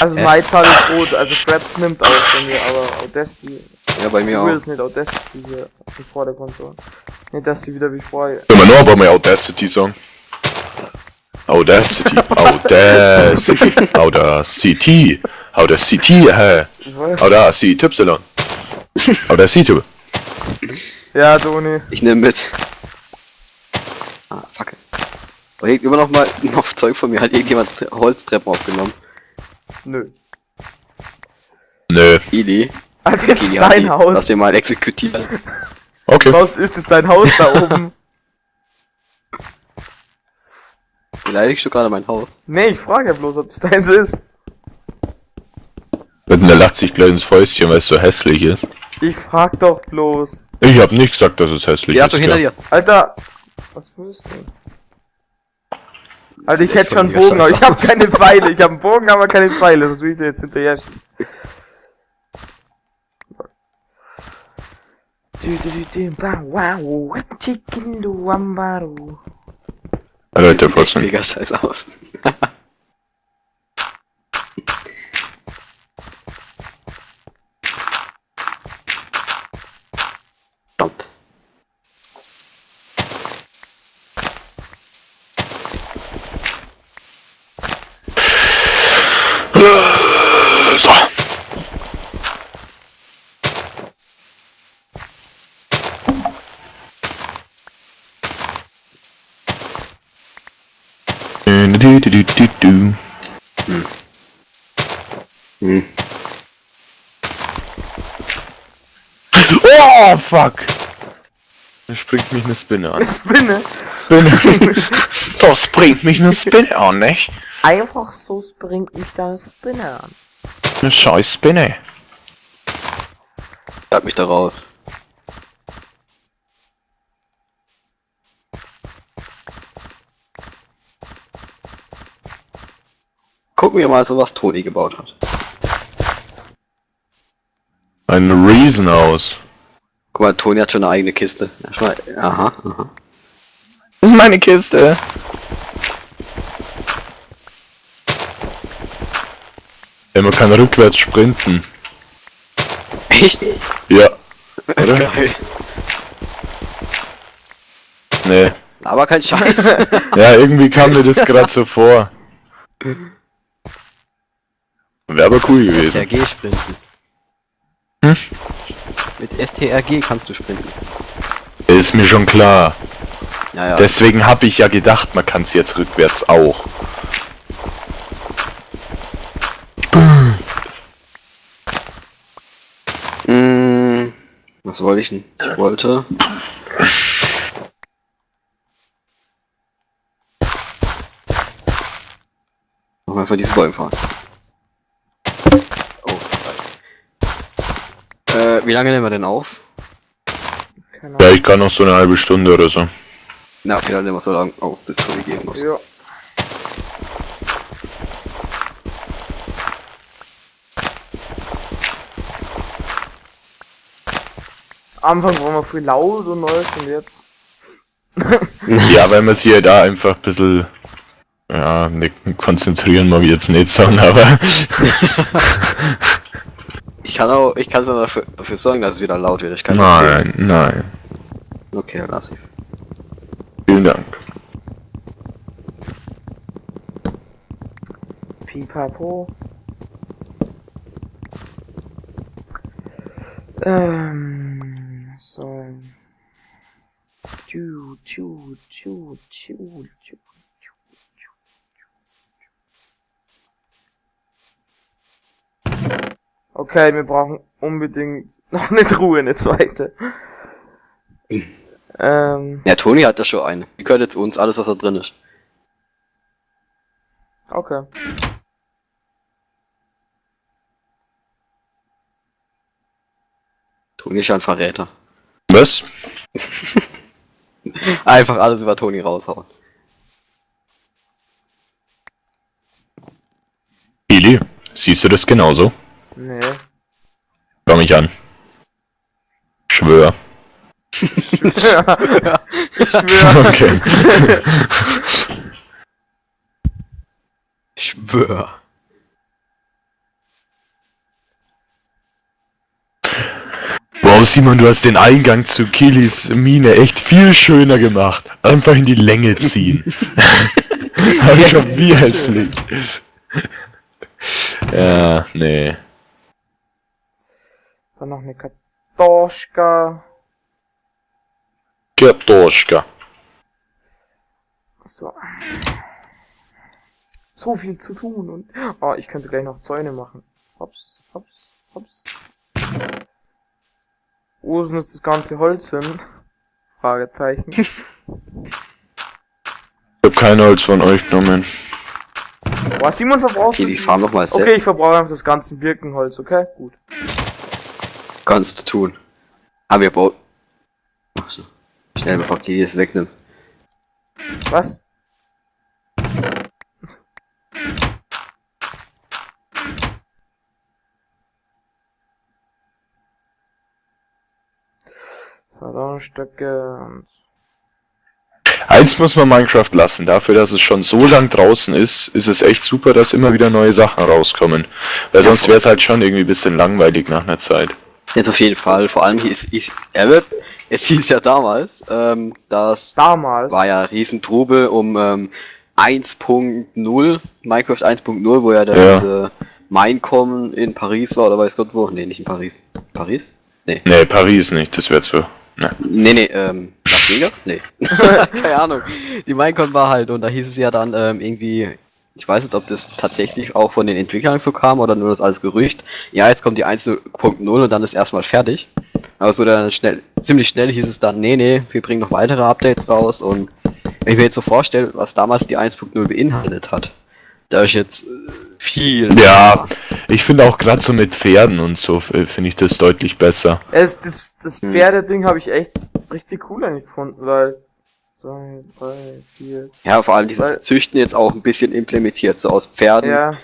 Also Hä? Maizahl ist rot, also Fraps nimmt auf bei mir, aber Audacity. Ja, bei mir Du auch. willst nicht Audacity hier im Vordergrund so. Nicht, dass sie wieder wie vorher. Können wir noch ein paar Mal Audacity sagen? Audacity, Audacity, Audacity, Audacity, hä? Was? Audacity, Y. Audacity. Ja, Toni. Ich nehme mit. Ah, fuck. Da liegt immer noch mal noch Zeug von mir. Hat irgendjemand Holztreppen aufgenommen? Nö. Nö. Ili. Alter, ist es Ili, dein Lass Haus? dir mal exekutieren. Okay. Was ist es dein Haus da oben? Beleidigst du gerade mein Haus? Nee, ich frage ja bloß, ob es deins ist. Und der lacht sich gleich ins Fäustchen, weil es so hässlich ist. Ich frag doch bloß. Ich hab nicht gesagt, dass es hässlich Ja, ist. doch hinter ja. dir. Alter, was willst du? Alter, ich Sieht hätte schon einen schon mega Bogen, aber ich scheiße habe keine Pfeile. Ich habe einen Bogen, aber keine Pfeile. Sonst würde ich dir jetzt hinterher schießen. Du, du, du, du, ba, wow, chicken, du, wambaru. Alter, der Sieht echt Fotzen. mega scheiße aus. Verdammt. So. Du, du, du, du, du. Hm. Oh, fuck! Da springt mich eine Spinne an. Eine Spinne. Spinne. Das bringt mich eine Spinne an, nicht? Einfach so springt mich da eine Spinne an. Eine scheiß Spinne. Schreib mich da raus. Gucken wir mal so, was Toni gebaut hat. Ein Reason aus. Guck mal, Toni hat schon eine eigene Kiste. Erstmal, aha, aha. Das ist meine Kiste. Ja, man kann rückwärts sprinten. Echt? Ja. Oder? Geil. Nee. Aber kein Scheiß. Ja, irgendwie kam mir das gerade so vor. Wäre aber cool gewesen. STRG sprinten. Hm? Mit STRG kannst du sprinten. Ist mir schon klar. Ja, ja. Deswegen habe ich ja gedacht, man kann es jetzt rückwärts auch. Was wollte ich denn? Ich wollte. Nochmal von diesen Bäumen fahren. Oh, falsch. Wie lange nehmen wir denn auf? Keine Ja, Ahnung. ich kann noch so eine halbe Stunde oder so. Na, okay, dann nehmen wir so lange auf, bis Tobi gehen muss. Ja. Am Anfang waren wir viel laut und alles und jetzt. Ja, weil man sich ja da einfach ein bisschen. Ja, ne, konzentrieren mag ich jetzt nicht sagen, aber. Ich kann auch, ich kann dafür sorgen, dass es wieder laut wird. Ich kann Nein, nein. Okay, dann lass ich's. Vielen Dank. Pipapo. So. Tschu, tschu, tschu, tschu, tschu, tschu, tschu, tschu. Okay, wir brauchen unbedingt noch eine Truhe, eine zweite. Ja, Toni hat ja schon eine. Die gehört jetzt uns, alles was da drin ist. Okay. Toni ist ja ein Verräter. Was? Einfach alles über Toni raushauen. Eli, siehst du das genauso? Nee. Schau mich an. Schwör. Ich schwöre. Okay. Schwör. Wow, Simon, du hast den Eingang zu Kilis Mine echt viel schöner gemacht. Einfach in die Länge ziehen. Aber schon wie hässlich. Ja, nee. Dann noch eine Kartoschka. Kartoschka. So. So viel zu tun und. Oh, ich könnte gleich noch Zäune machen. Hops, hops, hops. Wo ist denn jetzt das ganze Holz hin? Fragezeichen. Ich hab kein Holz von euch genommen. Boah, Simon verbraucht Okay, so die viel. Farm nochmal selbst. Okay, ich verbrauche einfach das ganze Birkenholz, okay? Gut. Kannst du tun. Aber wir bauen. Ach so. Schnell, bevor Kili es wegnimmt. Was? So, da noch Stöcke und. Eins muss man Minecraft lassen. Dafür, dass es schon so lang draußen ist, ist es echt super, dass immer wieder neue Sachen rauskommen. Weil sonst wäre es halt schon irgendwie ein bisschen langweilig nach einer Zeit. Jetzt auf jeden Fall. Vor allem hieß es Arab. Es hieß ja damals, das Damals. war ja Riesentrubel um 1.0, Minecraft 1.0, wo ja der Ja. diese Minecon in Paris war oder weiß Gott wo. Nee, nicht in Paris. Paris? Nee. Nee, Paris nicht, das wäre zu. Ne. Nee, nee, Las Vegas? Nee. Keine Ahnung. Die Minecon war halt und da hieß es ja dann irgendwie, ich weiß nicht, ob das tatsächlich auch von den Entwicklern so kam oder nur das als Gerücht. Ja, jetzt kommt die 1.0 und dann ist erstmal fertig. Aber so dann schnell, ziemlich schnell hieß es dann, nee, nee, wir bringen noch weitere Updates raus und wenn ich mir jetzt so vorstelle, was damals die 1.0 beinhaltet hat, da ist jetzt viel. Ja, ich finde auch gerade so mit Pferden und so finde ich das deutlich besser. Das Pferdeding habe ich echt richtig cool eigentlich gefunden, weil. 2, 3, 4. Ja, vor allem dieses Züchten jetzt auch ein bisschen implementiert, so aus Pferden. Ja.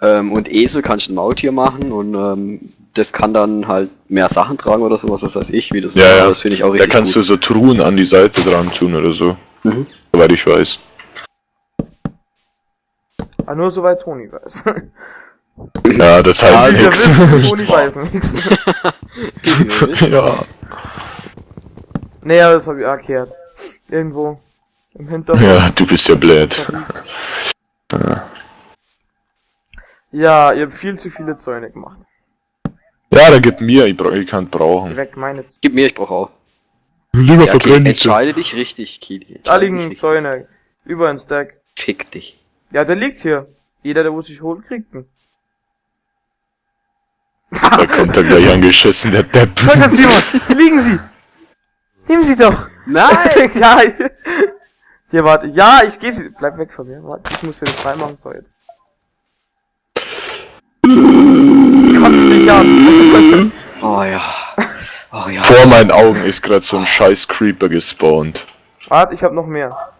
Und Esel kannst du ein Maultier machen und das kann dann halt mehr Sachen tragen oder sowas, was weiß ich, wie das Ja, war. ja. Das finde ich auch Da richtig kannst gut. du so Truhen an die Seite dran tun oder so. Mhm. Soweit ich weiß. Aber nur soweit Toni weiß. Ja, das heißt Also wir nix. wissen, Toni weiß nichts. Ja. Nee, aber das habe ich auch gehört. Irgendwo. Im Hintergrund. Ja, du bist ja blöd. Ja, ihr habt viel zu viele Zäune gemacht. Ja, da gib mir, ich kann brauchen. Weg meine. Gib mir, ich brauche auch. Lieber Ja, okay, verbrenn ich sie. entscheide dich richtig, Kili. Da Entscheide dich liegen richtig. Zäune. Über ein Stack. Fick dich. Ja, der liegt hier. Jeder, der wo sich holt, kriegt ihn. Da kommt er gleich angeschissen, der Depp. Komm schon, Simon! Hier liegen sie! Nimm sie doch! Nein! Ja, hier, warte. Ja, ich gebe sie. Bleib weg von mir. Warte, ich muss hier das freimachen. So, jetzt. Ich kotz dich an. Oh ja. Oh ja. Vor meinen Augen ist gerade so ein scheiß Creeper gespawnt. Warte, ich hab noch mehr.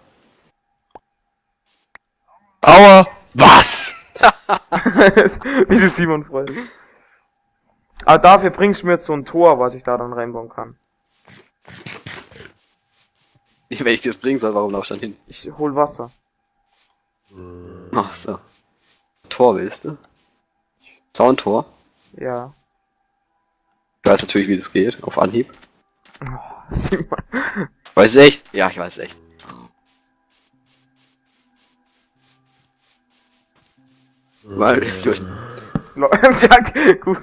Aua! Was? Wie sich Simon freut. Aber dafür bringst du mir jetzt so ein Tor, was ich da dann reinbauen kann. Wenn ich dir das bringen soll, warum laufst du dann hin? Ich hol Wasser. Ach so. Tor willst du? Zauntor. Ja. Ich weiß natürlich, wie das geht, auf Anhieb. Simon. Weiß es echt? Ja, ich weiß es echt. Weil, durch, Ja, gut.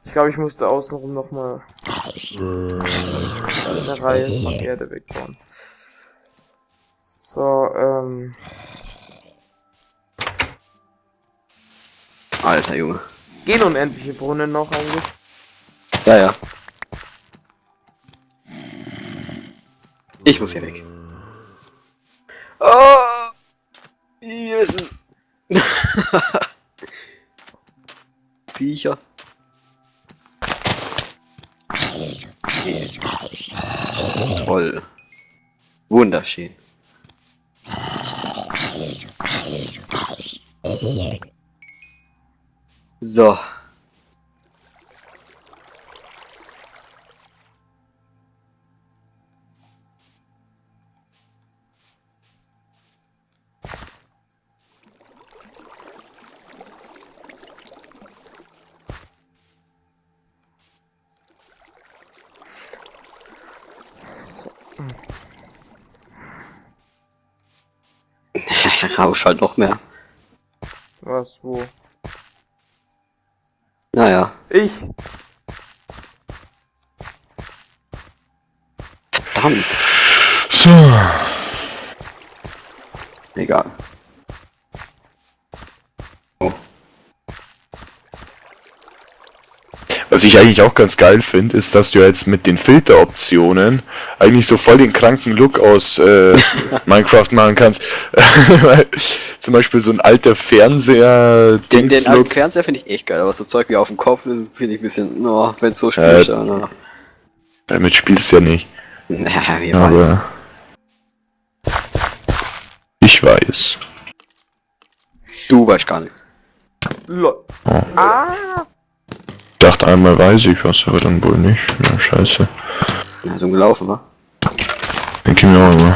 Ich glaube, ich musste außenrum nochmal eine Reihe von Erde wegbauen. So, Alter Junge. Gehen unendliche Brunnen noch eigentlich? Ja, ja. Ich muss hier weg. Oh! Jesus. Viecher. Okay. Toll. Wunderschön. So. Rausch halt noch mehr. Was, wo? Naja. Ich! Verdammt. So. Egal. Oh. Was ich eigentlich auch ganz geil finde, ist, dass du jetzt mit den Filteroptionen eigentlich so voll den kranken Look aus Minecraft machen kannst. Weil zum Beispiel so ein alter Fernseher Den alten Dings-Look. Fernseher finde ich echt geil, aber so Zeug wie auf dem Kopf finde ich ein bisschen, oh, wenn es so spielt. Na. Damit spielst du ja nicht. Naja, wie weiß. Aber ich weiß. Du weißt gar nichts. Lol. Oh. Ah! Ich dachte einmal weiß ich was, aber dann wohl nicht. Na scheiße. Na, so gelaufen, wa? Denke ich mir auch immer.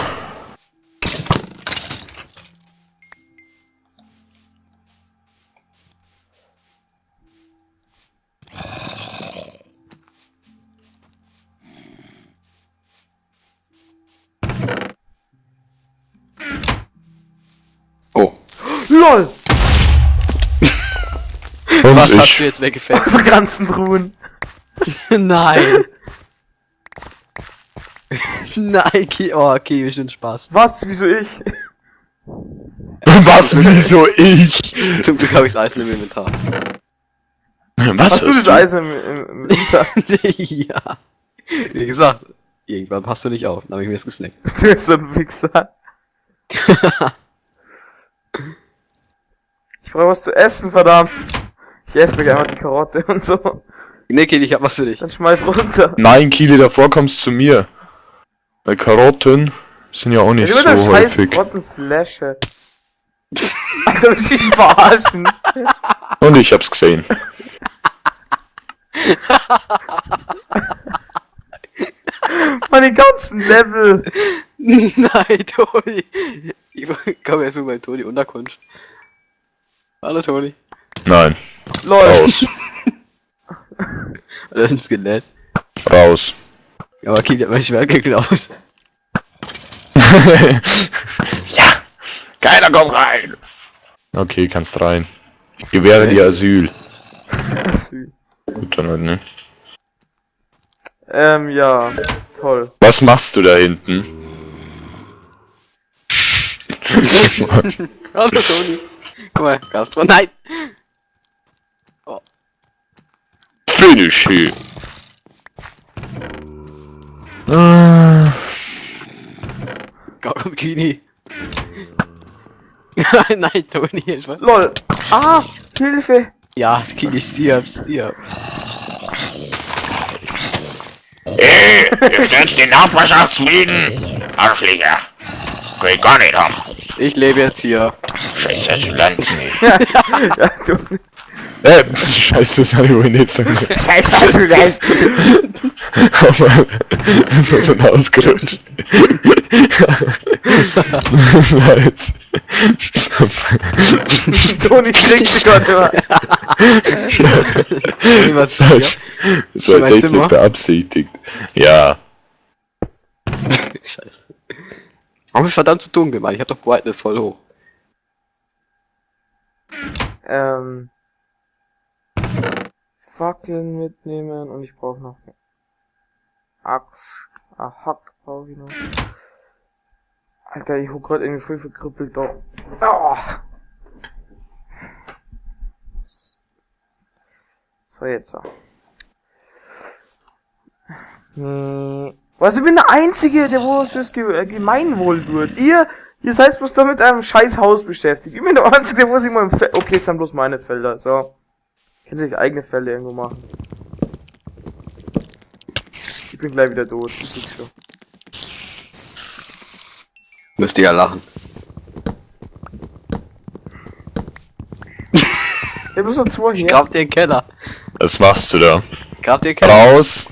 Oh. LOL! Und Was hast ich. du jetzt weggefetzt? Unsere ganzen Truhen. Nein! Nein, Ki oh, okay, schon Spaß. Was? Wieso ich? Was? Wieso ich? Zum Glück habe ich's Eisen im Inventar. Was Hast du das Eisen im Winter? Ja. Wie gesagt, irgendwann passt du nicht auf. Dann habe ich mir das gesnackt. Du bist so ein Wichser. Ich brauche was zu essen, verdammt. Ich esse gleich einfach die Karotte und so. Nee, Kili, ich hab was für dich. Dann schmeiß runter. Nein, Kili, davor kommst zu mir. Weil Karotten sind ja auch nicht Ja, mit der so scheiß häufig. Rottenflasche. Alter, willst du mich verarschen? Und ich hab's gesehen. Meine ganzen Level. Nein, Toni. Ich komme erst mit meinem Toni Unterkunft. Hallo Toni. Nein. LOL. Raus. Oder ein Skelett. Raus. Aber Kili hat mein Schwert geklaut. Ja! Keiner kommt rein! Okay, kannst rein. Ich gewähre dir Asyl. Gut, dann halt, ne? Ja. Toll. Was machst du da hinten? Hallo Toni. Guck mal, Gastro. Nein! Finish him! Ah, Komm, Kini. Nein, Toni, ich weiß. LOL. Ah, Hilfe. Ja, Kini, stirb, stirb. Ey, ihr stört den Nachbarschaftsfrieden! Arschlöcher! Kann ich gar nicht haben. Ich lebe jetzt hier. Scheiß Asylanten, ey. Ja, du. Scheiße, das hab ich wohl nicht so gesagt. Scheiß Asylanten! Aber das war so ein Ausgerutscht. Das war jetzt. Toni klingt sich gerade immer. Toni, was Das war jetzt, das war Schon jetzt mein echt Zimmer? nicht beabsichtigt. Ja. Scheiße. Warum ist verdammt zu dunkel, Mann? Ich hab doch Brightness voll hoch. Fackeln mitnehmen und ich brauche noch Axt. Ah, Hack brauche ich noch. Alter, ich hab grad irgendwie voll verkrüppelt da. Oh. So, jetzt. so. Nee. Was, ich bin der Einzige, der wo was fürs Gemeinwohl tut. Ihr seid bloß da mit einem scheiß Haus beschäftigt. Ich bin der Einzige, der wo sich mal im Feld... Okay, es sind bloß meine Felder, so. Könnt ihr euch eigene Felder irgendwo machen. Ich bin gleich wieder tot. Ich seh's schon. Müsst ihr ja lachen. Ich hab bloß noch zwei Ich Herzen. grab dir den Keller. Was machst du da? Grab dir den Keller. Raus!